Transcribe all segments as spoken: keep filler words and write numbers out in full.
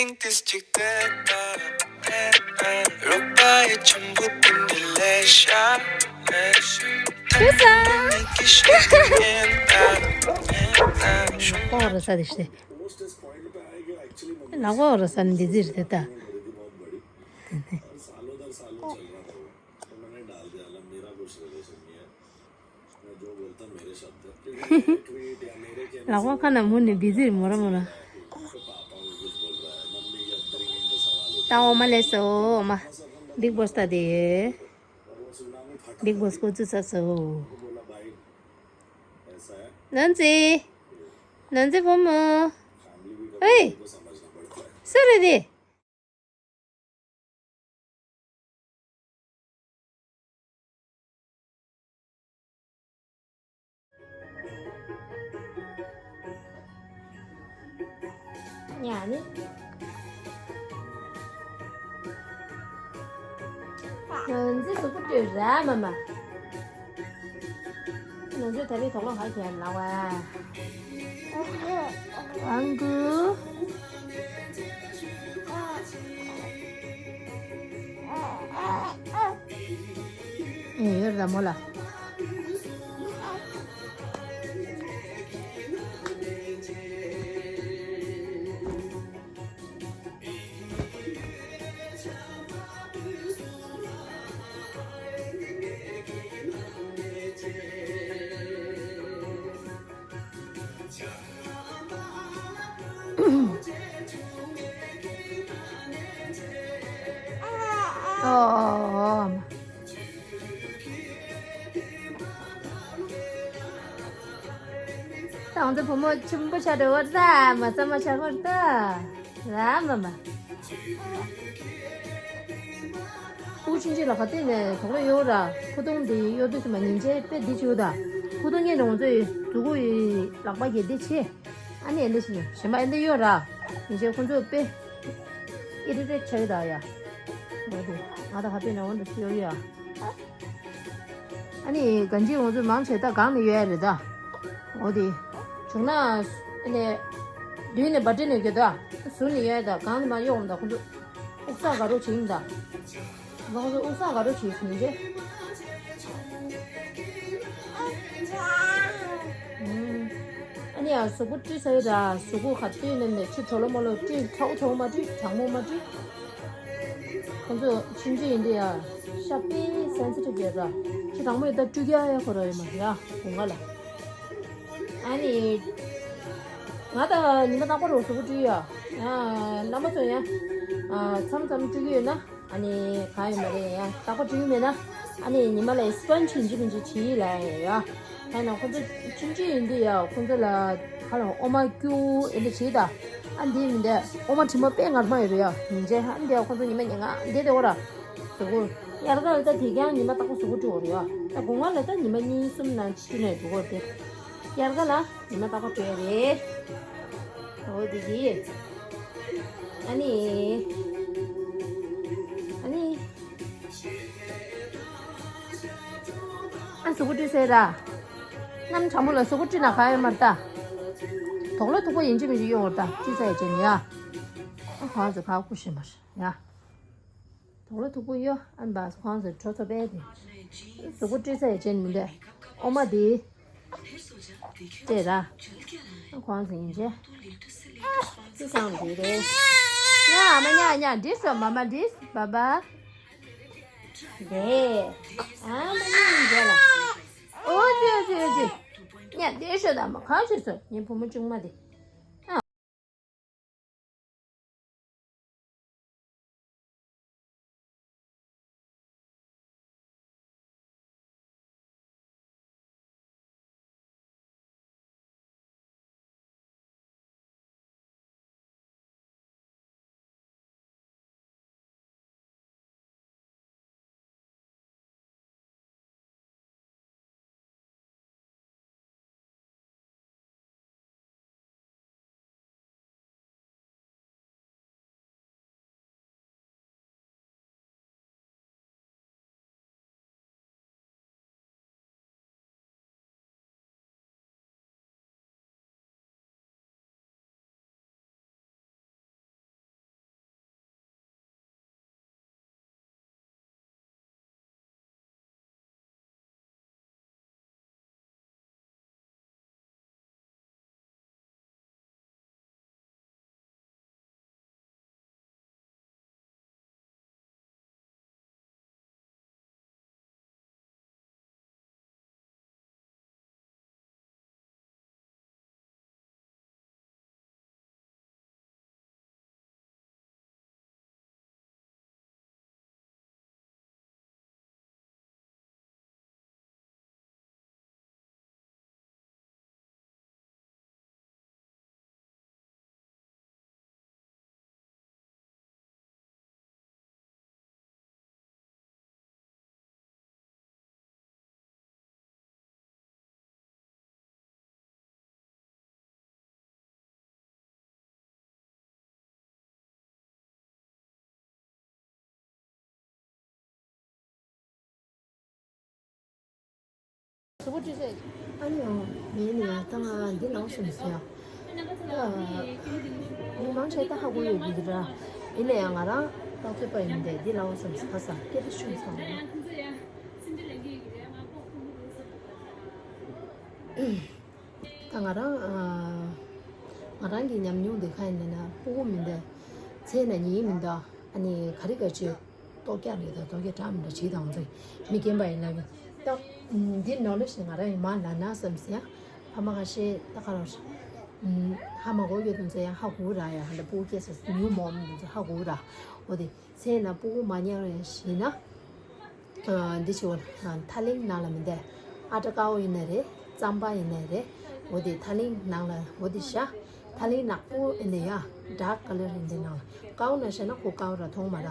ཏིས་ཅིག་ཏེ་ཏ་ཏེ་ཏ། རོགས་པ་ཡི་ཆུན་པོ་ཏིན་ཏི་ལེ་ཤ་ལེ་ཤ། ཁྱོད་ས། ནི་ཀི་ཤི་ཏི་ཉན་ཏ་ཏེ་ཏ། ཤུང་པོ་ར་ས་དེ་ཤི་ཏེ། ལག་པ་ར་ས་ནི་འདི་ཟིར་ཏེ་ཏ། ལག་པ་ཁ་ན་མུ་ནི་བི་ཟིར་མོ་ར་མོ་ར། ད་འོ་མ་ལས་སོ་འོ་མ། Bigg Boss ད་དེ། Bigg Boss ཁོ་ཚོ་ས་སོ། ནན་ཙི། ནན་ཙི་བུ་མོ། ཨེ། སུ་རེད་དེ། ཉ་ནི། ང་ཚོའི་གཟུགས་པོ་སྤྲོད་ར་མ་མ། ང་ཚོས་ད་རེས་དོགས་ལོ་ཧ་གྱེན་ལ་བ། ཨང་གུ། ཨེ་ཡོད་ར་མོ་ལ། ཨོ། ད་ང་ཚོ་བུ་མོ་ཆེན་པོ་ཆགས་འགྲོ་བར་ད་མ་ས་མ་ཆགས་བར་ད་ར་མ་མ། ཨུ་ཆུང་ཆུང་ལ་ག་བལྟས་ནས་དོགས་པ་ཡོད་ར། ཁུ་ཏུང་འདི་གཡོ་སྡུག་ཅིག་མ་ཉིན་བྱེད་དཔེ་འདི་བྱེད་ད། ཁུ་ཏུང་ངས་ནོང་ཚོའི་གཟུགས་པོ་ཡི་ལག་པ་གྱེས་འདི་བྱེད། ཨ་ནི་ཨེ་འདི་བྱེད་གཞན་པ་ཨེ་འདི་གཡོ་ར། ཉིན་བྱེད་ཁོ་ཚོ་དཔེ་ཨི་རི་ཊེཊ་ཆགས་ད་ཡ། ང་དང་ང་དང་ཧ་པེ་ནང་འོང་དུ་ཤི་ཡོད་ཡ། ཨ་ནི་གང་ཅི་ང་ཚོ་མང་ཆེ་ད་གང་ནས་ཡོད་ཡ་རེད་ད། འོ་དེ། བྱུང་ན། ཨ་ནི། མདུན་ནས་འབའ་ཏྲི་ནས་གྱོད་ད། ཟུར་ནས་ཡོད་ད་གང་ནས་མ་གཡོ་འོང་ད་ཁོ་ཚོ། ཨུག་ས་ག་རོ་བྱེད་ཡིན་ད། ཁོ་ཚོ་ཨུག་ས་ག་རོ་བྱེད་ཟིན་རྗེས། ཨ་ནི་ཡ་གཟུགས་པོ་བཀྲུས་ས་ཡོད་ད་གཟུགས་པོ་ག་དུས་ནས་ནས་ཆུ་གྲོ་ལོ་མོ་ལོ་བཀྲུས་ཁྲའུ་ཁྲའུ་མ་བཀྲུས་གྲང་མོ་མ་བཀྲུས། ཁོ་ཚོ་ཆུང་ཆུང་ཡིན་དུས་ཡ། ཤ་པེ་སེན་སི་ཊིབ་ཡོད་ར། ཆུ་གྲང་མོ་ཡོད་ད་བཀྲུ་རྒྱ་ཡ་ཁོ་ར་ཡོད་མ་རེད་ཡ་དགུན་ཁ་ལ། ཨ་ནི། ང་ད་ཉི་མ་རྟག་པར་གཟུགས་པོ་བཀྲུས་ཡ། ཡ། རྣམ་པ་ཚོ་ཡ། མཚམས་མཚམས་བཀྲུ་གི་ཡོད་ན། ཨ་ནི་གང་ཡོད་མ་རེད་ཡ། རྟག་པར་བཀྲུ་གི་མེད་ན། ཨ་ནི་ཉི་མ་ལ་སི་པོན་ཇི་ཡིན་གཅིག་མིན་གཅིག་བྱེད་ཡི་ལ་ཡ། ད་ནང་ཁོ་ཚོ་ཆུང་ཆུང་ཡིན་དུས་ཡ་ཁོ་ཚོ་ལ་ཧ་ལམ་འོ་མ་སྐྱུར་ཨེ་འདྲ་བྱེད་ད། ཨ་འདི་མི་འདྲ་འོ་མ་དྲི་མ་དཔེ་ངར་མ་ཡོད་རེད་ཡ། ཡིན་ཅེ་ཨ་འདི་ཡ་ཁོ་ཚོ་ཉི་མ་ཉལ་ང་འདི་དེ་འོ་ར། དེ་གོ་དབྱར་ཁ་ལ་ད་དེ་རྐྱང་ཉི་མ་རྟག་པར་གཟུགས་པོ་བཀྲུ་འོ་རེད་ཡ། ད་དགུན་ཁ་ལ་ད་ཉི་མ་གཉིས་གསུམ་ནང་བཀྲུ་ནས་འགྲོ་གོ་རེད། དབྱར་ཁ་ལ་ཉི་མ་རྟག་པར་བཀྲུ་ཡ་རེད། འོ་དེ་གི། ཨ་ནི། ཨ་ནི། ཨ་གཟུགས་པོ་བཀྲུས་ཚར་ར། གནམ་གྲང་མོ་ལ་གཟུགས་པོ་བཀྲུས་ན་ག་ཡོད་མ་རེད་ད། དོག་ལོ་མཐུག་པོ་ཡིན་གཅིག་མིན་གཅིག་གཡོ་བར་ད་བཀྲུས་ཚར་ཡ་བྱས་ནས་ཡ། ཨ་ཁོང་ཚོ་ཁ་ཁུ་ཤེས་མ་རེད་ཡ། དོག་ལོ་མཐུག་པོ་གཡོ་ཨ་འབའ་ཁོང་ཚོ་གྲོ་ཚོ་པས་དེ། གཟུགས་པོ་བཀྲུས་ཚར་ཡ་བྱས་ནས་མི་འདོད། ཨོ་མ་དེ། ཅེས་ར། ཁོང་ཚོ་ཡིན་ཅེ། ཅི་སང་དེ་རེད། ཉ་མ་ཉ་ཉ་འདྲིས་སོ་མ་མ་འདྲིས་བ་བ། རེད། ཨ་མ་ཉ་ཡིན་ཅེ་ལ། ཨོ་ཙི་ཨོ་ཙི་ཨོ་ཙི། ཉ་འདྲིས་སོ་ད་མ་གང་བྱེད་སོ་ངའི་བུ་མོ་ཆུང་མ་དེ། སུ་པོ་ཏི་ཟེར། ཨ་ནི་ཡང་མིན་ནི་ཡང་ད་ང་འདི་ལངས་སོང་ཟེར་ཡ། ད་མི་མང་ཆེ་ད་ཧ་གོ་ཡོད་ཀྱི་ར། ཡིན་ན་ཡང་ང་རང་ཏོག་ཙེ་པ་ཡིན་ཏེ་འདི་ལངས་སོང་ཟེར་ཁ་ས་སྐད་ཆ་ཤུགས་སོང་། ད་ང་རང་ང་རང་གི་ཉམས་མྱོང་འདི་ག་ཡིན་ན་སྤུ་གུ་མིན་ཏེ། མཚན་ན་ཉིན་མིན་ཏེ། ཨ་ནི་ག་རེ་ག་ཅི། ལྟོ་རྒྱག་རེད་ད། ལྟོ་རྒྱག་འདྲ་མི་འདྲ་བྱེད་དང་ཚོ། མི་རྒན་པ་ཡིན་ན་ཡང་། ད་འདི་ནོ་ལེ་ཞིག་ང་རང་ཡིན་མ་ལ་ན་བསམ་ཟེར་ཡ། ཕ་མ་ཁ་ཤས་ད་ག་རང་ཧ་མ་གོ་ཡོད་དུས་ཚོ་ཡང་ཧ་གོ་ར་ཡ། ཧ་ལ་སྤུ་གུ་སྐྱེས་ས་ཉུང་མོ་མི་འདུག་ཚོ་ཧ་གོ་ར། འོ་དེ་མཚན་ན་སྤུ་གུ་མ་ཉལ་བ་ཞིག་ན། འདི་ཞུ་བ། ཐ་ལིང་ནང་ལ་མི་འདས། ཨ་ཏྲ་ཀའོ་ཡིན་ན་རེད། རྩམ་པ་ཡིན་ན་རེད། འོ་དེ་ཐ་ལིང་ནང་ལ་འོ་དེ་བཞག་ཐ་ལིང་ནག་པོ་ཡིན་ན་ཡ། ཌརཀ་ཀ་ལར་ཡིན་དེ་ནང་ལ། ཀའོ་ན་བཞག་ན་ཁོ་ཀའོ་ར་མཐོང་མ་ར།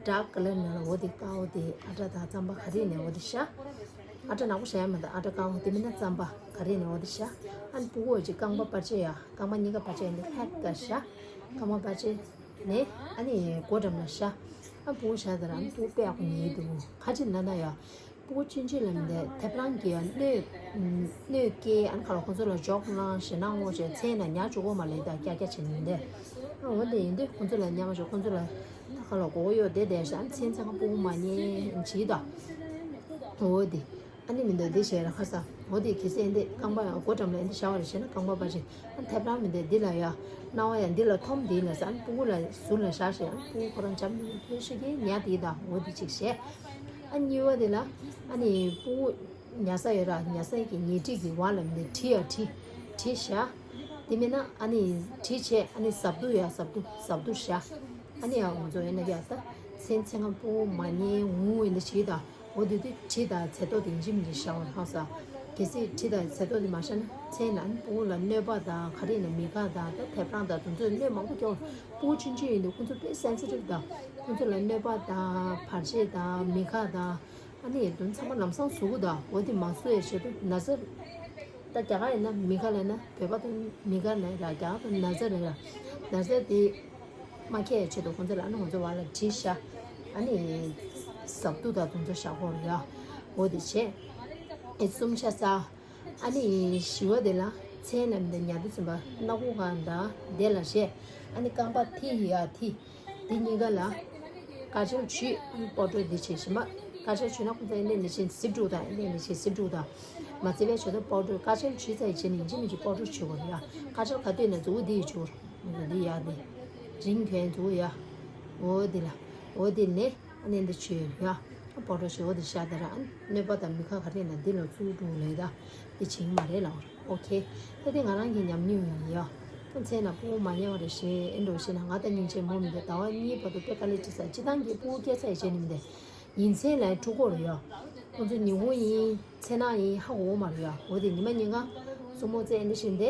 ཌརཀ་ཀ་ལར་ནང་ལ་འོ་དེ་ཀའོ་དེ་ཨ་ཏྲ་དང་རྩམ་པ་ག་རེ་ཡིན་ན་འོ་དེ་བཞག་ཨ་ཏྲ་ནག་པོ་བཞག་ཡ་མི་འདུག་ཨ་ཏྲ་ཀའོ་དེ་མིན་ན་རྩམ་པ་ག་རེ་ཡིན་ན་འོ་དེ་བཞག་ཨ་ནི་སྤུ་གུ་འོ་ཅིག་རྐང་པ་བར་ཆད་ཡ། རྐང་པ་གཉིས་ཀ་བར་ཆད་ཡིན་དེ་ཧད་ཀ་བཞག་རྐང་པ་བར་ཆད། ནས་ཨ་ནི་སྒོ་འགྲམ་ལ་བཞག་ཨ་སྤུ་གུ་བཞག་དེ་རང་སྤུ་གུ་དཔེ་ཡག་པོ་ཉལ་འདུག་ཁ་ཅིག་ན་ན་ཡ། སྤུ་གུ་ཆུང་ཆུང་ལ་མི་འདས་ཐེབས་རང་གི་ཡ་གནོད། གནོད་སྐྱེལ་ཨ་ནི་ཁ་ལ་ཁོ་ཚོ་ལ་འཇོག་གནང་ཞེ་ན་ངོ་ཞེ་མཚན་ན་ཉ་བཅུག་གོ་མ་ལེ་ད་ཀྱ་ཀྱ་བྱེད་ནི་མི་འདས། ཨ་འོ་དེ་ཡིན་དུས་ཁོ་ཚོ་ལ་ཉ་མ་ཞོག་ཁོ་ཚོ་ལ་ད་ཁ་ལ་གོ་གོ་ཡོད་དེ་དེ་ཞག་མཚན་ཚང་སྤུ་གུ་མ་ཉལ་བྱེད་ད། འོ་དེ། ཨ་ནི་མི་འདུག་འདི་བྱས་ར་ཁ་ས། འོ་དེ་གལ་སྲིད་འདི་རྐང་པ་ཡང་སྒོ་འགྲམ་ལ་འདི་བཞག་པ་རེད་བྱས་ན་རྐང་པ་པ་ཅིག་ཨ་ཐེབས་རང་མི་འདུག་འདི་ལ་ཡ། རྣ་བ་ཡང་འདི་ལ་འཐོམ་འདི་ལ་ས་ཨ་ནི་སྤུ་གུ་ལ་ཟུར་ལ་བཞག་བྱས་ཨ་ནི་སྤུ་གུ་ཁོ་རང་འཇམ་ནི་ཕོད་ཤི་གི་ཉ་དེ་དང་འོ་དེ་ཅིག་བྱས། ཨ་གཉིས་པ་དེ་ལ་ཨ་ནི་སྤུ་གུ་ཉལ་ས་ཡོད་ར་ཉལ་ས་གི་ཉལ་ཁྲི་གི་བར་ལ་མི་འདུག་གྲི་ཡ་གྲི། གྲི་བཞག་དེ་མིན་ན་ཨ་ནི་གྲི་བྱས་ཨ་ནི་ཟབ་ཏུ་ཡ་ཟབ་ཏུ་ཟབ་ཏུ་བཞག་ཨ་ནི་ཡ་ང་ཚོ་ཡིན་ན་ཡ་ད་མཚན་མཚན་གང་སྤུ་གུ་མ་ཉལ་འུ་འུ་ཡིན་ད་བྱེད་ད། འོ་དེ་དུས་གྲི་དང་ཚེ་ཏོག་དེ་འཇིམ་གྱི་ཤ་བ་ལྷག་ས། གལ་སྲིད་གྲི་དང་ཚེ་ཏོག་དེ་མ་ཤ་ན་མཚན་ན་སྤུ་གུ་ལ་གནོད་པ་དང་ག་རེ་ཡིན་ན་མི་ཁ་དང་ད་ཐེབས་རང་དང་དེ་ཚོས་གནོད་མང་པོ་སྐྱོན། སྤུ་གུ་ཆུང་ཆུང་ཡིན་དུས་ཁོ་ཚོ་དཔེ་སེན་སི་ཊིབ་དང་ཁོ་ཚོ་ལ་གནོད་པ་དང་བར་ཆད་དང་མི་ཁ་དང་ཨ་ནི་དོན་ཚང་མ་ལམ་སང་ཟུག་གུ་དང་འོ་དེ་མ་ཟུག་ཡ་ཆེད་དུ་ན་ཚ། ད་རྒྱ་གར་ཡིན་ན་མི་ཁ་ལ་ན་བོད་པ་དང་མི་ཁ་ལ་ར་རྒྱ་གར་དང་ན་ཚ་ལ་ར་ན་ཚ་དེ། མ་ཁྱད་ཆེད་དུ་ཁོང་ཚོ་ལ་ཨ་ནི་ང་ཚོ་བར་ལ་གྲི་བཞག་ཨ་ནི་ཟབ་ཏུ་དང་དུང་ཚོ་བཞག་གོ་རེད་ཡ། འོ་དེ་བྱས། ཨེ་གསུམ་ཤ་ས། ཨ་ནི་བཞི་བ་དེ་ལ་མཚན་ལ་མི་འདུག་ཉ་དུ་ཚིམ་པ་སྣ་ཁུག་གང་དང་དེ་ལ་བྱས། ཨ་ནི་རྐང་པ་མཐིལ་ཡ་མཐིལ། དེ་གཉིས་ཀ་ལ། དཀར་ཆལ་བྱུས་ཨ་ནི་པའུ་ཌར་འདི་བྱས་ཞིམ་པ། དཀར་ཆལ་བྱུས་ན་ཁོང་ཚོ་ཨེ་འདྲས་འདི་བྱས་སིབ་འགྲོ་དང་ཨེ་འདྲས་འདི་བྱས་སིབ་འགྲོ་དང་། མ་བརྩི་བའི་ཆེད་དུ་པའུ་ཌར་དཀར་ཆལ་བྱུས་ཚ་ཡི་བྱས་ནས་ཡིན་གཅིག་མིན་གཅིག་པའུ་ཌར་བྱུས་དགོས་རེད་ཡ། དཀར་ཆལ་ག་དུས་ནས་མཛུབ་གུ་འདི་ཡི་བྱུས། འདི་ཡ་འདི། རིང་གོན་འདུག་ཡ། འོ་འདི་ལ། འོ་འདི་ནས་ཨ་ནི་འདི་བྱོས་ཡ། པོ་ཏོ་ཞིག་འོ་འདི་ཤ་དེ་ར་ཨ་ནི་གནོད་པ་དང་མི་ཁ་ག་རེ་ན་འདི་ལ་ཚུར་འགྲོ་ལས་ད། འདི་བྱིང་མ་རེད་ལ་འོ་ཁེ། ད་འདི་ང་རང་གི་ཉམས་མྱོང་ཡིན་ཡ། ཁོ་ཚེ་ན་སྤུ་གུ་མ་ཉལ་བ་རེད་ཞེས་ཨེ་འགྲོ་ཞེ་ན་ང་ད་སྙིང་རྗེ་མོ་མི་འདུག་ཟླ་བ་གཉིས་བར་དུ་དཔེ་དཀའ་ལས་ཁྲིད་ས་སྤྱི་བཏང་གི་སྤུ་གུ་སྐྱེ་ས་ཡི་བྱས་ནི་མི་འདུག་ཡིན་ཚེ་ལ་འཁྲུག་གོ་རེད་ཡ། ཁོ་ཚོ་ཉིན་གུང་ཡིན་ཚེ་ན་ཡིན་ཧ་གོ་མ་རེད་ཡ། འོ་དེ་ཉི་མ་ཉིན་གང་བཙུན་མོ་བཙལ་ཨེ་འདྲ་ཞིག་འདི།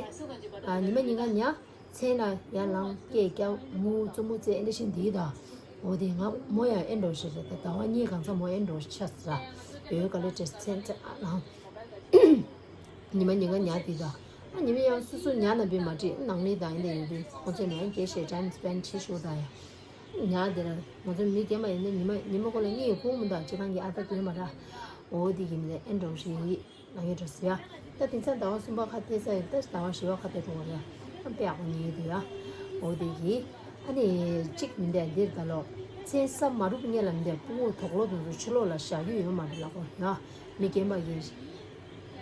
ཉི་མ་ཉིན་གང་ཉལ། མཚན་ལ་ཡར་ལངས་སྐད་རྒྱབ་ངུ་བཙུན་མོ་བཙལ་ཨེ་འདྲ་ཞིག་འདི་དང་། འོ་དེ་ང་མོ་ཡང་ཨེ་འགྲོ་ཞེས་རེད་ད་ཟླ་བ་གཉིས་གང་ཚ་མོ་ཨེ་འགྲོ་ཆ་ཟ། ཡོད་ག་ལེ་བྲེས་མཚན་ཚེ་ཨ་ལངས། ཉི་མ་ཉིན་གང་ཉལ་འདི་དང་། ཨ་ཉི་མ་ཡང་སོ་སོ་ཉལ་ན་བི་མ་བྲིས་ནང་མི་དང་ཨེ་འདྲ་ཡོད་དུས་ཁོ་ཚོ་ནས་ཨེ་སྐད་བཤད་ཊའིམ་སི་པེན་ཌི་བྱེད་ཤོག་ད་ཡ། ཉལ་འདི་ར་ང་ཚོ་མི་རྒན་པ་ཡིན་ན་ཉི་མ་ཉི་མ་ཁོ་ལ་གཉིད་ཁུག་མི་འདུག་སྤྱི་བཏང་གི་ཨ་ད་དུས་མ་ར། འོ་དེ་གི་མི་ལ་ཨེ་འགྲོ་ཞེས་ཡིད། ལ་ངའི་འགྲོ་ཟེར་ཡ། ད་དེང་སང་ཟླ་བ་གསུམ་པ་ཁ་གཏད་ས་ཡོད་ད་ཟླ་བ་བཞི་བ་ཁ་གཏད་འགྲོ་བ་རེད་ཡ། ཨ་དཔེ་ཡག་པོ་ཉལ་འདུག་ཡ། འོ་དེ་གི། ཨ་ནི་གཅིག་མི་འདས་འདིར་ད་ལོ། མཚན་ས་མ་རུབ་སྔས་ལ་མི་འདས་སྤུ་གུ་དོག་ལོ་དེ་ཚོ་ཕྱི་ལོགས་ལ་བཞག་རྒྱུ་ཡོད་མ་རེད་ལབ་གོ་ཡ། མི་རྒན་པ་གི།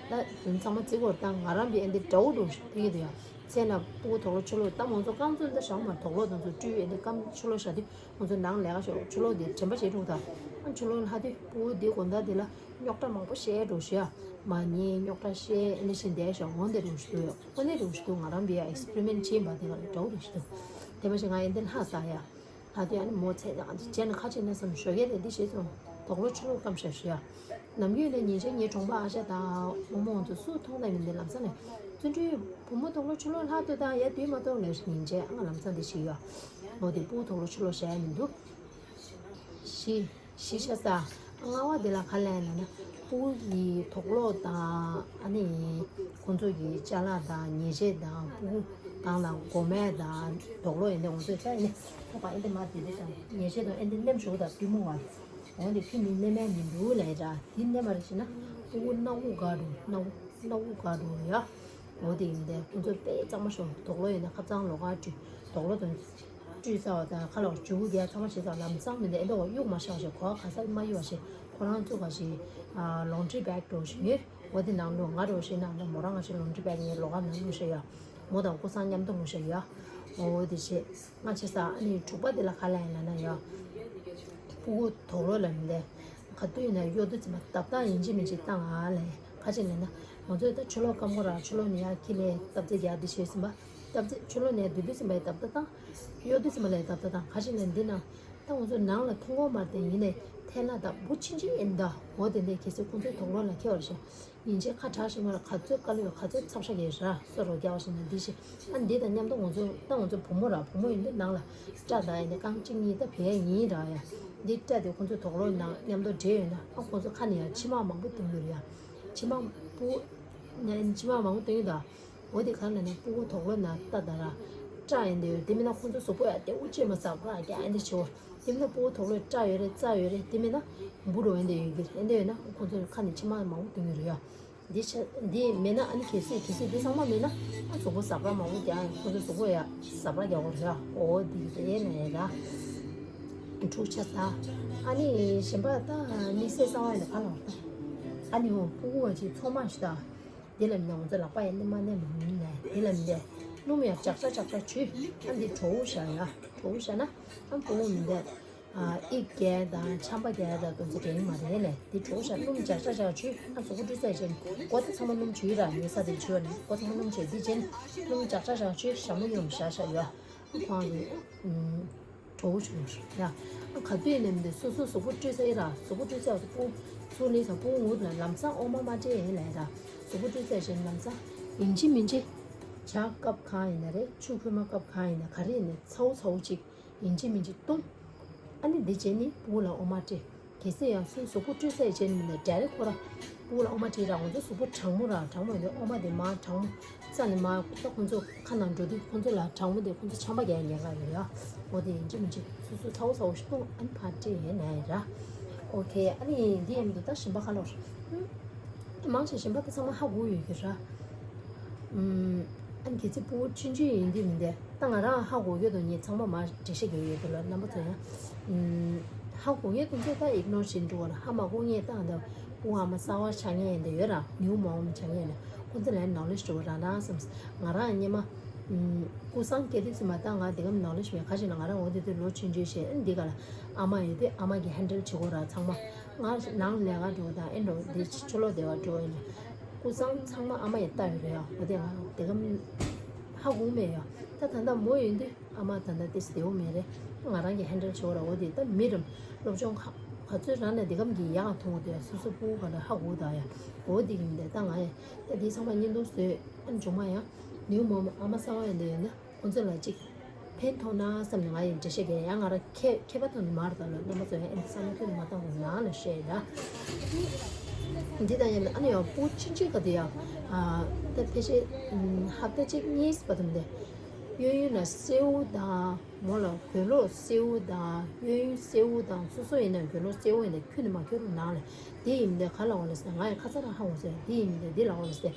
ད་དེ་ཚང་མ་བརྩི་གོ་ད་ང་རང་པའི་ཨེ་འདི་འདྲ་བོ་འགྲོ་ཞིག་ཕེབས་ཀྱི་འདུག་ཡ། མཚན་ལ་སྤུ་གུ་དོག་ལོ་ཕྱི་ལོགས་ད་མང་ཚོ་རྐང་བཙུན་ད་བཞག་མ་དོག་ལོ་དེ་ཚོ་སྤྲུལ་ཨེ་འདི་སྐམ་ཕྱི་ལོགས་བཞག་དུས་ང་ཚོ་ནང་ལས་ཀ་ཞོག་ཕྱི་ལོགས་དེ་དྲན་པ་བྱེད་འགྲོ་ད། ཨ་ཕྱི་ལོགས་ལྷག་དུས་སྤུ་གུ་འདི་དགོང་དག་འདི་ལ། རྙོག་དྲ་མང་པོ་བཤད་འགྲོ་ཞུ་ཡ། མ་ཉན་རྙོག་དྲ་བཤད་ཨེ་འདྲ་བཞིན་བསྡད་ཤག་འོ་འདི་འགྲོ་ཞུ་ཡོད། འོ་འདི་འགྲོ་ཞུ་འདུག་ང་རང་བི་ཡ་ཨེག་སི་པེ་རི་མེན་ཊི་བྱེད་པ་དེ་ག་ལ་འགྲོ་འགྲོ་ཞུ་འདུག་དེ་མ་ཟད་ང་ཡི་འདི་ལྷག་ས་ཡ། ལྷག་དུས་ཨ་ནི་མོ་ཚད་ཡང་འདི་བྱས་ན་ཁ་ཕྱེ་ན་བསམ་ཞོགས་ཀས་དེ་འདི་བྱས་སོང་། དོག་ལོ་ཕྱི་ལོགས་སྐམ་ཤག་ཞུ་ཡ། ནམ་རྒྱུན་ནས་ཉིན་ཞག་ངའི་གྲོང་པ་ཨ་ཞ་དང་རྨོ་མོ་ཚོ་སུ་མཐོང་ན་མི་འདི་ལམ་སང་ནས། བརྩོན་འགྲུས་བུ་མོ་དོག་ལོ་ཕྱི་ལོགས་ལྷག་ཏུ་དང་ཡ་དུས་མ་གཏོགས་ལས་ཉིན་བྱས་ཨ་ང་ལམ་སང་འདི་ཞིག་ཡ། འོ་དེ་སྤུ་གུ་དོག་ལོ་ཕྱི་ལོགས་བཞག་ཡ་མི་འདུག་བཞི། བཞི་ཤ་ས། ལྔ་བ་དེ་ལ་ག་ལབ་ན་ན། སྤུ་གུ་གི་དོག་ལོག་དང་ཨ་ནི། ཁོང་ཚོ་གི་ཅ་ལག་དང་ཉལ་ཆས་དང་སྤུ་གུ་དང་ལ་མགོ་མེད་དང་དོག་ལོག་ཡིན་ཏེ་ང་ཚོས་ཆ་ཡིན་ནི། ཁོ་པ་ཨེ་འདི་མ་དེ་དེ་དང་ཉལ་ཆས་དང་ཨེ་འདི་ནེམ་ཞུགས་དང་པུས་མོ་བ། འོ་འདི་ཁྱོད་མི་ནེམ་ཡ་མི་འདུག་ལབ་ཡ་འདྲ་དེ་ནེམ་མ་རེད་ཟེར་ན། ཕྲུ་གུ་སྣ་བུག་འགག་འགྲོ། སྣ་བུག་སྣ་བུག་འགག་འགྲོ་ཡ། འོ་དེ་ཡིན་དེ་ཁོང་ཚོ་དཔེ་གཙང་མ་ཤོར། དུག་ལོག་ཡིན་ན་ཁ་གཙང་ལོགས་ཀ་བཀྲུས། དུག་ལོག་དང་བཀྲུས་ཚར་བ་དང་ཁ་ལོག་ཇུ་གུ་རྒྱག་ཚང་མ་བྱས་ཚར། ལམ་སང་མི་འདི་ཨེ་འདྲ་བ་གཡུག་མ་བཞག་ཞེས། གོ་བ་ག་ས་མ་གཡུག་བ་ཞེས། ཁོ་རང་ཚོ་ག་ཞིག་ལོན་ཌི་རི་བེག་འགྲོ་བཞིན་ཡོད། འོ་དེ་ནང་ལོགས་ང་འགྲོ་ཞེས་ནང་ལོགས་མོ་རང་ང་ཞིག་ལོན་ཌི་རི་བེག་ངའི་ལོགས་ཀ་ནང་བླུགས་ཤག་ཡ། མོ་དང་ཀུ་སང་མཉམ་དུ་བླུགས་ཤག་ཡ། འོ་དེ་བྱས། ང་བྱས་ཙང་ཨ་ནི་དྲུག་པ་དེ་ལ་ག་ལབ་ཡིན་ལབ་ན་ཡ། ཕྲུ་གུ་དུག་ལོག་ལ་མི་འདི་ག་དུས་ཡིན་ན་གཡོ་དུས་ཙམ་པ་བཏབ་སྟངས་ཡིན་གཅིག་མིན་གཅིག་བཏང་ཨ་ལབ་ཡིན། ག་ཅི་ལབ་ན་ང་ཚོས་ད་ཕྱི་ལོགས་སྐམ་པོ་ར་ཕྱི་ལོགས་ནས་ཡར་འཁྱེར་ལས་སྟབས་བདེ་རྒྱག་འདི་བྱས་ཟིན་པ། སྟབས་བདེ་ཕྱི་ལོགས་ནས་སྡོད་དུས་ཙམ་པ་ཡི་བཏབ་ད་བཏང་། གཡོ་དུས་ཙམ་པ་ལ་ཡི་བཏབ་ད་བཏང་། ག་ཅི་ལབ་ན་འདི་ན་ད་ང་ཚོ་ནང་ལ་མཐོང་གོ་མ་དེ་ཡིན་ནས་ཐལ་ལ་ད་འབུ་ཆིན་ཆིན་ཡིན་ད། འོ་དེ་འདྲས་གལ་སྲིད་ཁོང་ཚོའི་དུག་ལོག་ལ་འཁྱེར་བ་རེད་ཤག་ཡིན་ཆེ་ཁ་གྲག་ཞིག་མ་ལ་ག་ཚོད་དཀའ་ལས་ག་ཚོད་ཚབས་ཆག་གི་ར་སོ་རོ་རྒྱག་བ་ཞིག་ན་འདི་ཞིག་ཨ་འདི་དང་མཉམ་དུ་ང་ཚོ་ད་ང་ཚོ་བུ་མོ་ར་བུ་མོ་ཡིན་དུས་ནང་ལ་སྐྲ་དང་ཡིན་ནི་རྐང་གཅིག་གཉིས་ད་བས་ཡིན་ར་ཡ། འདི་སྐྲ་དེ་ཁོང་ཚོ་དུག་ལོག་ནང་མཉམ་དུ་འདྲེས་ཡོད་ན་ཨ་ཁོང་ཚོ་ཁ་ནས་ཡང་མཆི་མ་མང་པོ་བཏོན་གྱི་རེད་ཡ། མཆི་མ་སྤུ་ནས་མཆི་མ་མང་པོ་བཏོན་གྱི་འདུག་འོ་དེ་གང་ལ་ནས་སྤུ་གུ་དུག་ལོག་ནང་ལྟ་ད་ར་སྐྲ་ཡིན་དུས་དེ་མིན་ན་ཁོང་ཚོ་གཟུགས་པོ་ཡ་དེ་འུ་ཅེ་མ་ཟག་པ་རྒྱ་ཡིན་དེ་ཆེ་བོ། དེ་མིན་ན་སྤུ་གུ་དུག་ལོག་སྐྲ་ཡོད་རེད་རྩ་ཡོད་རེད་དེ་མིན་ན་འབུ་རུ་ཡིན་དེ་ཡོད་ཀྱི་རེད་དེ་ཡོད་ན་ཁོང་ཚོ་ཁ་ནས་མཆི་མ་མང་པོ་བཏོན་གྱི་རེད་ཡ། འདི་ཆ་འདི་མེད་ན་ཨ་ནི་གལ་སྲིད་གལ་སྲིད་འདི་ཚང་མ་མེད་ན་ཨ་གཟུགས་པོ་ཟག་པ་མང་པོ་རྒྱག་ཁོང་ཚོ་གཟུགས་པོ་ཡ་ཟག་པ་རྒྱག་གོ་རེད་ཡ། འོ་འདི་དེ་ནས་ཡ་ད་འཁྲུག་ཆ་ས། ཨ་ནི་གཞན་པ་ད་དམིགས་བསལ་གསང་བ་ཡིན་ན་ག་ལ་བར་ད་ཨ་ནི་འོ་སྤུ་གུ་བ་ཅིག་ཚོང་མ་ཞིག་ད། དེ་ལ་མིན་ང་ཚོ་ལག་པ་ཡ་ནི་མ་ནས་མ་མིན་ནས་དེ་ལ་མིན་དེ་སྣུམ་ཡ་ཅག་ཅག་ཅག་ཅག་བྱུས་ཨ་འདི་གྲོ་བོ་བཞག་ཡ། གྲོ་བོ་བཞག་ན་ཨ་སྤུ་གུ་མིན་དེ། ཨ་ཨི་རྒྱལ་དང་ཆམ་པ་རྒྱལ་དང་དེ་ཚོ་དྲན་མ་རེད་ལས། འདི་གྲོགས་ཤ་སྣུམ་ཇག་ཆ་ཇག་བྱུས་ཨ་གཟུགས་པོ་བཀྲུས་ཚར་རྗེས་མགོ་ད་ཚང་མ་སྣུམ་བྱུས་ར་ཉལ་ས་དེ་བྱུས་ནས་མགོ་ཚང་མ་སྣུམ་བྱས་འདི་རྗེས་སྣུམ་ཇག་ཆ་ཇག་བྱུས་ཞྭ་མོ་ཡོམ་ཤ་ཤ་ཡོ། ཨ་ཁོང་གི་ཨུམ་གྲོགས་བྱུས་ཡ། ཨ་ག་དུས་ནས་མི་འདུག་སོ་སོ་གཟུགས་པོ་བཀྲུས་ཚར་ཡི་ར་གཟུགས་པོ་བཀྲུས་ཚར་བ་དེ་སྤུ་གུ་ཚུར་ལེན་ས་སྤུ་གུ་ངུ་ལ་ལམ་སང་ཨོ་མ་མ་སྤྲད་ཡིན་ལས་ར་གཟུགས་པོ་བཀྲུས་ཚར་རྗེས་ལམ་སང་ཡིན་གཅིག་མིན་གཅིག་ཇ་སྐབས་གང་ཡིན་ན་རེད་ཆུ་ཁོལ་མ་སྐབས་གང་ཡིན་ན་ག་རེ་ཡིན་ན་ཚ་བོ་ཚ་བོ་གཅིག་ཡིན་གཅིག་མིན་གཅིག་བཏུང་། ཨ་ནི་འདི་བྱས་ནི་སྤུ་གུ་ལ་ཨོ་མ་སྤྲད། གལ་སྲིད་ཡང་སུ་གཟུགས་པོ་བཀྲུས་ཚར་རྗེས་ནི་ཌའི་རེག་ཁོ་ར་སྤུ་གུ་ལ་ཨོ་མ་སྤྲད་ར་ང་ཚོ་གཟུགས་པོ་གྲང་མོ་ར་གྲང་མོ་ཡིན་དུས་ཨོ་མ་དེ་མར་གྲང་མོ་རྩ་ནས་མར་ད་ཁོང་ཚོ་ཁ་ནང་འགྲོ་དུས་ཁོང་ཚོ་ལ་གྲང་མོ་དེ་ཁོང་ཚོ་ཆམ་པ་རྒྱག་ཉེན་ཁ་ཡོད་ཡ། འོ་དེ་ཡིན་གཅིག་མིན་གཅིག་སུ་སུ་ཚ་བོ་ཚ་བོ་ཞིག་བཏུང་ཨ་ནི་ཕར་སྤྲད་ཡས་ན་ཡིན་ར། ཨོ་ཁེ། ཨ་ནི་འདི་ཡིན་དུས་ད་གཞན་པ་ཁ་ལོར་མང་ཆེ་གཞན་པ་དེ་ཚང་མ་ཧ་གོ་ཡོད་ཀྱི་ར། ཨ་ནི་གལ་སྲིད་སྤུ་གུ་ཆུང་ཆུང་ཡིན་དུས་མི་འདི་ད་ང་རང་ཧ་གོ་ཡོད་དོ་ངས་ཚང་མ་མར་འགྲེལ་བཤད་རྒྱག་ཡོད་དོ་ལ་རྣམ་པ་ཚོ་ཡང་ཧ་གོ་ངེས་དེ་ཚོ་ད་ཨིག་ནོར་བྱེད་འགྲོ་བ་ལ་ཧ་མ་གོ་ངེས་ད་འདི་སྤུ་གུ་ཨ་མ་གསར་བ་ཆགས་ངེས་འདི་ཡོད་ར་ནིའུ་མོམ་ཆགས་ངེས་ལ་ཁོང་ཚོ་ལ་ནོ་ལེ་ཇི་འགྲོ་བ་རང་རང་བསམ། ང་རང་སྔོན་མ་ཀུ་སང་སྐྱེ་དུས་ཙམ་པ་ད་ང་འདི་གམ་ནོ་ལེ་ཇི་མེད་ཁ་ཅིག་ན་ང་རང་འོ་དེ་དུས་ལོ་ཆུང་ཆུང་བྱས་འདི་ག་ལ་ཨ་མ་ཡོད་དུས་ཨ་མ་གིས་ཧན་ཌལ་བྱེད་དགོས་ར་ཚང་མ། ང་ནང་ལས་ཀ་འགྲོ་དང་ཨེ་འགྲོ་འདི་ཕྱི་ཕྱི་ལོགས་བསྡད་པ་འགྲོ་ཡིན་ན་ཀུ་སང་ཚང་མ་ཨ་མ་ཡིས་ལྟ་ཡོད་རེད་ཡ། འོ་དེ་ང་དེ་ག་ཧ་གོ་མེད་ཡ། ད་ད་ལྟ་མོ་ཡོད་དུས་ཨ་མ་ད་ལྟ་དེ་བདེ་བོ་མེད་རེད། ང་རང་གིས་ཧན་ཌལ་བྱེད་འོ་ར། འོ་དེ་ད་མི་རམ་སློབ་སྦྱོང་ག་ག་ཚོད་རང་ནས་དེ་གམ་གྱི་ཡག་མཐོང་གི་འདུག་ཡ། སོ་སོ་སྤུ་གུ་ག་ལ་ཧ་གོ་ད་ཡ། འོ་དེ་གི་མི་འདུག་ད་ང་ཡ་ད་དེ་ཚང་མ་བརྙན་ཐུང་བཟོས་ཨ་ནི་མཇུག་མ་ཡ་ནིའུ་མོམ་ཨ་མ་གསར་བ་ཡིན་འདུག་ཡོད་ན། ཁོང་ཚོ་ལ་གཅིག་ཕན་ཐོགས་ན་བསམ་ནས་ང་ཡང་འགྲེལ་བཤད་རྒྱག་ཡང་ང་རང་མཁས་མཁས་པ་ཐོག་ནས་མར་དང་ལ་རྣམ་པ་ཚོ་ཡང་ཨེ་འདི་བསམ་བློ་ཁྱོན་ནས་མ་བཏང་དགོས་ནང་ལ་བཤད་ཡིན་ད། འདི་དང་ཡང་ཨ་ནི་ཡང་སྤུ་གུ་ཆུང་ཆུང་ག་དེ་ཡང་ད་ཕལ་ཆེར་ཧབ་ཏ་གཅིག་གཉིས་བར་དུ་འདི་གཡས་གཡོན་ལ་སེའུ་དང་མོ་ལ་གོས་ལོག་སེའུ་དང་གཡས་གཡོན་སེའུ་དང་སོ་སོ་ཡིན་ན་གོས་ལོག་སེའུ་ཡིན་ན་ཁྱོན་ནས་མ་ཁྱོད་རང་ནང་ལ་འདི་ཡིན་འདི་ག་ལ་འོང་ལ་ཟེར་ང་ཡང་ཁ་ཚ་རང་ཧ་འོང་ཟེར་འདི་ཡིན་འདི་འདི་ལ་འོང་ལ་ཟེར།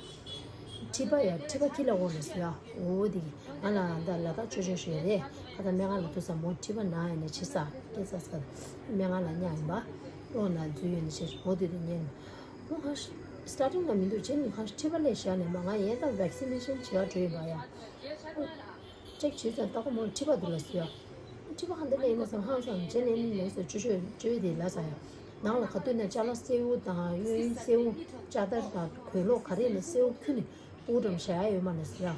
མཁྲིས་པ་ཡ་མཁྲིས་པ་ཁྱི་ལ་འོ་ལ་ཟེར་ཡ། འོ་དེ་གི་ང་ལ་ད་ལ་དྭགས་ཆོས་ཆོས་ཞིག་རེད། ཁ་ད་སྨན་ཁང་ལ་ཐུག་ས་མོ་མཁྲིས་པ་ན་ཡ་ནས་ཕྱི་ས་སྐྱེ་ས་ས་སྨན་ཁང་ལ་ཉག་ཡིན་པ། གློག་ན་འཛུལ་ཡོད་ནས་ཕྱིར་འོ་དེ་དུ་ཉན། མོ་ཁ་སི་ཊར་ཊིང་ལ་མི་འདུག་བྱས་ནས་ཁ་མཁྲིས་པ་ལས་བཞག་ནས་མ་ང་ཡན་ད་བེག་སི་ནེ་ཤན་བྱེད་ག་འགྲོ་ཡིན་པ་ཡ། ཅེག་བྱས་ཙང་ད་ཁོ་མོ་མཁྲིས་པ་འདུག་ལ་ཟེར་ཡ། མཁྲིས་པ་ཧ་འདི་ལས་ཡིན་ན་བསམ་ཧང་སང་བྱས་ནས་ནི་ལས་ཟེར་བཅོས་བཅོས་བཅོས་དེ་ལ་ཟ་ཡ། ནང་ལ་ག་དུས་ན་ཅ་ལག་སེའུ་དང་གཡས་གཡོན་སེའུ་ཅ་དར་དང་གོས་ལོག་ག་རེ་ནས་སེའུ་ཁྱུ་ནི་སྤུ་གྲམ་བཞག་ཡ་ཡོད་མ་ནས་ཟེར་ཡ།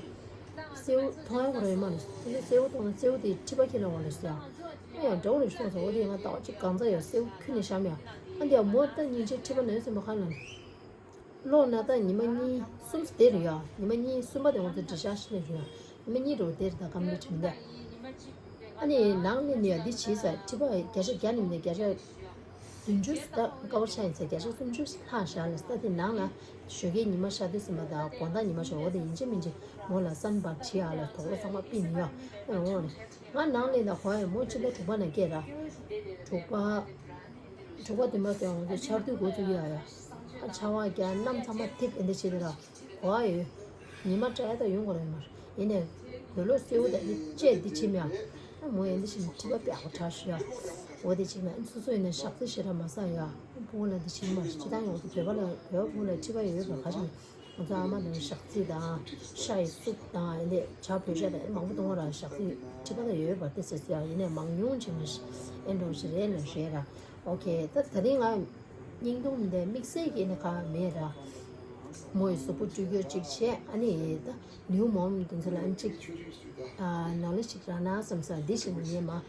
སེའུ་མཐོང་ཡ་གོ་ར་ཡོད་མ་ནས་ཟེར་སེའུ་མཐོང་ན་སེའུ་དེ་མཁྲིས་པ་ཁྱེར་ལ་འོང་ལ་ཟེར་ཡ། ཨ་ཡང་འདྲ་བོ་ནས་སོང་ཟེར་འོ་དེ་ང་ལྟ་བ་ཅིག་གང་ཚ་ཡོད་སེའུ་ཁྱུ་ནི་བཞག་མེད་ཡ། ཨ་འདི་ཡ་མོ་ལྟ་ཉིན་ཕྱེད་མཁྲིས་པ་ན་ཡོད་ཟེར་མ་ཁ་ལ་ནས། ལོག་ན་ད་ཉི་མ་གཉིས་གསུམ་དེ་རུ་ཡ། ཉི་མ་གཉིས་གསུམ་པ་དེ་ང་ཚོ་འདྲི་ཤག་ཤི་ནས་རུ་ཡ། ཉི་མ་གཉིས་རུ་དེ་རུ་ད་ཀམ་པི་ལིཊ་མི་འདུག་ཨ་ནི་ནང་ལས་ནི་ཡ་འདི་བྱས་ས་མཁྲིས་པ་བརྒྱ་ཆ་བརྒྱ་ནི་མི་འདུག་བརྒྱ་ཆ་བདུན་ཅུ་ད་ཀ་བར་ཆ་ཡིན་ས་བརྒྱ་ཆ་སུམ་ཅུ་ལྷག་བཞག་ལ་ས་དེ་ནང་ལ་ཞོགས་ཀས་ཉི་མ་ཤར་དུས་ཟིན་པ་དང་དགོང་དག་ཉི་མ་ཤར་འོ་དེ་ཡིན་གཅིག་མིན་གཅིག་མོ་ལ་སན་བག་བྱེད་ཡ་ལ་དོགས་པ་ཚང་མ་པི་མི་ཡ་ཨ་འོ་ནི། ང་ནང་ལས་ན་གོ་ཡ་མོ་ཕྱི་ཟླ་དྲུག་པ་ན་སྐྱེས་ར། དྲུག་པ། དྲུག་པ་བདུན་པ་ཟེར་ང་ཚོ་ཆར་དུས་འགོ་བཙུགས་ཡ་ཡ། ཆར་པ་རྒྱག་གནམ་ཚང་མ་ཐིབས་འདི་བྱེད་དེ་ར། གོ་བ་ཡོད། ཉི་མ་བཀྲ་ཡ་ད་ཡོང་གོ་ར་ཡོད་མ་རེད། ཡིན་ནའི་འདོད་ལོ་སེའུ་ད་འདི་བཅད་འདི་བྱེད་མེད་ཨ། མོ་ཡིན་འདི་བྱེད་མཁྲིས་པ་པེ་ཨ་གོ་དྲག་ཤོས་ཨ། འོ་འདི་བྱེད་མེད་སོ་སོ་ཡིན་ན་ཞག་རྩི་ཞེ་དྲག་མ་ཟ་ཡ། སྤུ་གུ་ལ་འདི་བྱེད་མ་རེད། སྤྱི་བཏང་ཡོང་དུ་བོད་པ་ལ་བོད་པ་སྤུ་གུ་ལ་མཁྲིས་པ་ཡོད་པ་ག་ཞིག་ང་ཚོ་ཨ་མ་ནང་ཞག་རྩི་དང་ཤ་ཡི་སུབ་དང་ཨེ་འདི་ཇ་བོད་ཇ་དང་མང་པོ་གཏོང་བ་ར། ཞག་རྩི་མཁྲིས་པ་ལ་ཡོད་པ་དེ་ཟེར་ཟེར་ཡ། ཡིན་ནའི་མང་ཉུང་བྱེད་མ་ཤེས་ཨེ་འགྲོ་ཞིག་རེད་ལ་རེད་ར། ཨོ་ཁེ། ད་ད་རིང་ང་བརྙན་ཐུང་འདི་དམིགས་བསལ་གྱི་ནི་ཁ་མེད་ར། མོ་ཡི་གཟུགས་པོ་སྤྲུལ་སྐྱོར་ཅིག་བྱས། ཨ་ནི་ད་ནིའུ་མོམ་དེ་ཚོ་ལ་ཨ་ནི་ཅིག་ནོ་ལེ་ཅིག་རག་ན་བསམ་ས་འདི་ཞིག་མི་ཉན་མ།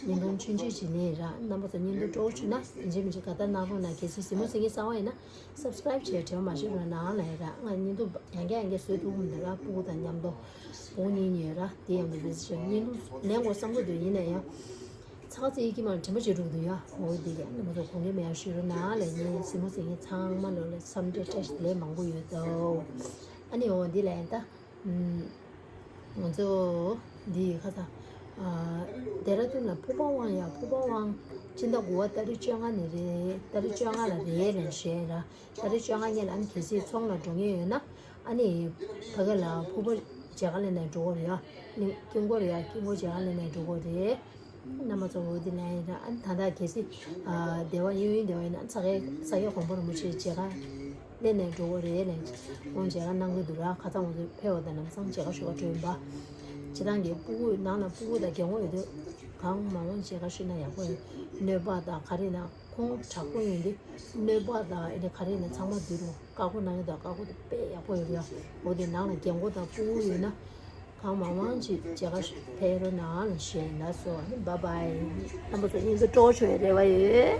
བརྙན་ཐུང་ཆུང་ཆུང་ཅིག་ནི་ར། རྣམ་པ་ཚོ་བརྙན་ཐུང་སྤྲོ་བོ་བྱུང་ན་ཡིན་གཅིག་མིན་གཅིག་ག་ད་གནང་རོགས་གནང་། གལ་སྲིད་གཟིགས་མོ་གཟིགས་མཁན་གསར་པ་ཡིན་ན་སབ་སི་ཀ་རེབ་བྱས་བྲེལ་བ་མ་བྱེད་རོགས་གནང་ལ་ཡིན་ར། ང་བརྙན་ཐུང་ཡང་བསྐྱར་ཡང་བསྐྱར་བཟོས་ཐུབ་ཀྱི་མི་འདུག་ར། སྤུ་གུ་དང་མཉམ་དུ་སྤུ་གུ་གཉིས་གཉིས་ར། དེ་ཡང་དུ་བེ་སི་ཆེ་བརྙན་ཐུང་ལེན་དགོས་བསམ་གྱི་འདུག་ཡིན་ན་ཡང་ཚ་ཚ་ཡིད་ཀྱི་མར་དྲན་པ་བརྗེད་འགྲོ་གི་འདུག་ཡ། འོ་འདི་ག་རྣམ་པ་ཚོ་དགོངས་འགལ་མེད་ཡ་ཞུ་རོགས་གནང་ལ་ཡིན། གཟིགས་མོ་གཟིགས་མཁན་ཚང་མ་ལོ་ལ་འཚམས་འདྲི་བཀྲ་ཤིས་བདེ་ལེགས་མང་པོ་ཡོད་དོ། ཨ་ནི་འོ་འདི་ལ་ཡིན་ད། ང་ཚོ་འདི་ཁ་ས། ཨ། ལྡེ་ར་ལྡུན་ལ་ཕུག་པ་དབང་ཡ། ཕུག་པ་དབང་སྤྱི་ཟླ་དགུ་པ་ཏ་རིག་བཅོ་ལྔ་ནས་རེད། ཏ་རིག་བཅོ་ལྔ་ལ་རེད་ལབ་བཤད་ར། ཏ་རིག་བཅོ་ལྔ་ཉིན་ལ་ཨ་ནི་གལ་སྲིད་ཚོང་ལ་འགྲོ་མཁན་ཡོད་ན་ཨ་ནི་ཕ་གི་ལ་ཕུག་པ་མཇལ་ཁ་ལེན་ནས་འགྲོ་དགོས་རེད་ཡ། ཨ་ནི་དཀྱིལ་འཁོར་ཡ། དཀྱིལ་འཁོར་མཇལ་ཁ་ལེན་ནས་འགྲོ་དགོས་རེད། རྣམ་པ་ཚོ་འོ་འདི་ལ་ཡིན་ར། ཨ་ནི་ད་ལྟ་གལ་སྲིད་ཨ་སྡེ་བ་གཡས་གཡོན་སྡེ་བ་ཡིན་ན་ས་སྐྱ་ས་སྐྱ་གོང་མ་རིན་པོ་ཆེ་མཇལ་ཁ་ལེན་ནས་འགྲོ་གི་རེད་ལབ། ཁོང་མཇལ་ཁ་གནང་གི་འདུག་ར། ཁ་སང་ང་ཚོ་ཕེབས་པ་དང་ལམ་སང་མཇལ་ཁ་ཞུ་བ་འགྲོ་ཡིན་པ། སྤྱི་བཏང་གི་སྤུ་གུ་ནང་ལ་སྤུ་གུ་དང་རྒན་གོག་ཡོད་དུས་གང་མང་མང་མཇལ་ཁ་ཞུས་ན་ཡག་པོ་ཡོད། གནོད་པ་དང་ག་རེ་ན་ཁོང་དྲག་པོ་ཡིན་དུས་གནོད་པ་དང་ཨེ་ནས་ག་རེ་ན་ཚང་མ་འདུས་རུང་བཀའ་བསྒོ་གནང་ཡོད་དང་། བཀའ་བསྒོ་དེ་དཔེ་ཡག་པོ་ཡོད་ར། འོ་དེ་ནང་ལ་རྒན་གོག་དང་སྤུ་གུ་ཡོད་ན། གང་མང་མང་ཅིག་མཇལ་ཁ་ཕེབས་རོགས་གནང་ལ་ཞེས་ལབ་སོང་། ཨ་ནི་བཱའི་བཱའི། རྣམ་པ་ཚོ་བརྙན་ཐུང་སྤྲོ་བོ་བྱུང་བའི་རེ་བ་ཡོད།